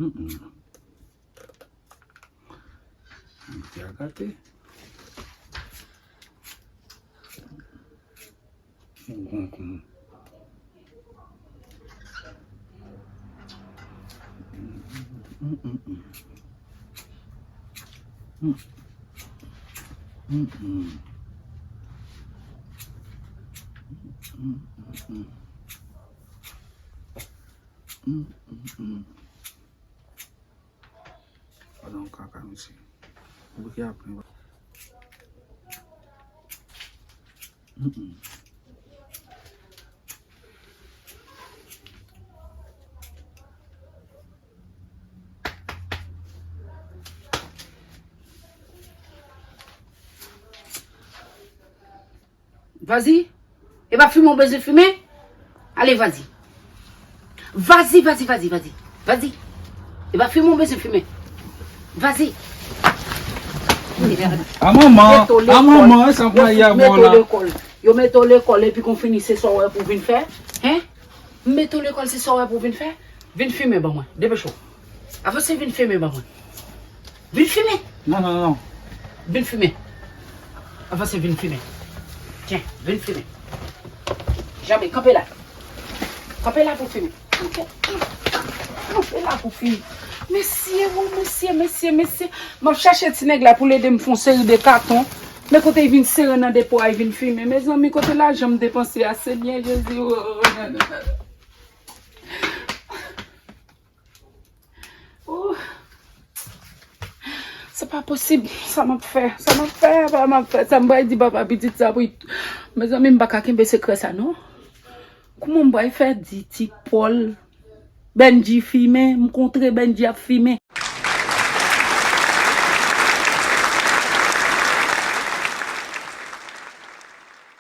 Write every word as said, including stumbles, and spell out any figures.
Mm-mm. Ti a gate. Gade yon kaka, mesye. Bouke a plen. Mm-mm. Vazi. E pa fimen w bezwen fimen? Ale, vazi. Vazi, vazi, vazi, vazi. Vazi. E pa fimen w bezwen fimen. Vazi. A manman, a manman, e sa m pran yè bò la. Yo mete w lekòl. Yo mete w lekòl epi kon fini se sa w wè pou w vin fè? Hen? M mete w lekòl se sa w wè pou w vin fè? Vin fimen ban mwen. Depeche w. Avanse vin fimen ban mwen. Vin fimen. Non, non, non. Vin fimen. Avanse vin fimen. Tyen, vin fimen. Janbe, kanpe la. Kanpe la pou fimen. Kanpe, kanpe la pou fimen. Mesye, wi, mesye, mesye, mesye. M ap chache ti nèg la pou l ede m fè yon seri de katon. Men kote l vin sere nan depo a, l vin fimen. Mezanmi, kote lajan m depanse a, Senyè Jezi, oh, nan, nan, nan. Oh. Se pa posib, sa m ap fè, sa m ap fè, sa m ap fè, sa m pral di papa pitit sa pou l. Mezanmi, m pa ka kenbe sekrè sa, non. Kouman m pral fè di Ti Pòl, Bendji fimen, m kontre Bendji ap fimen.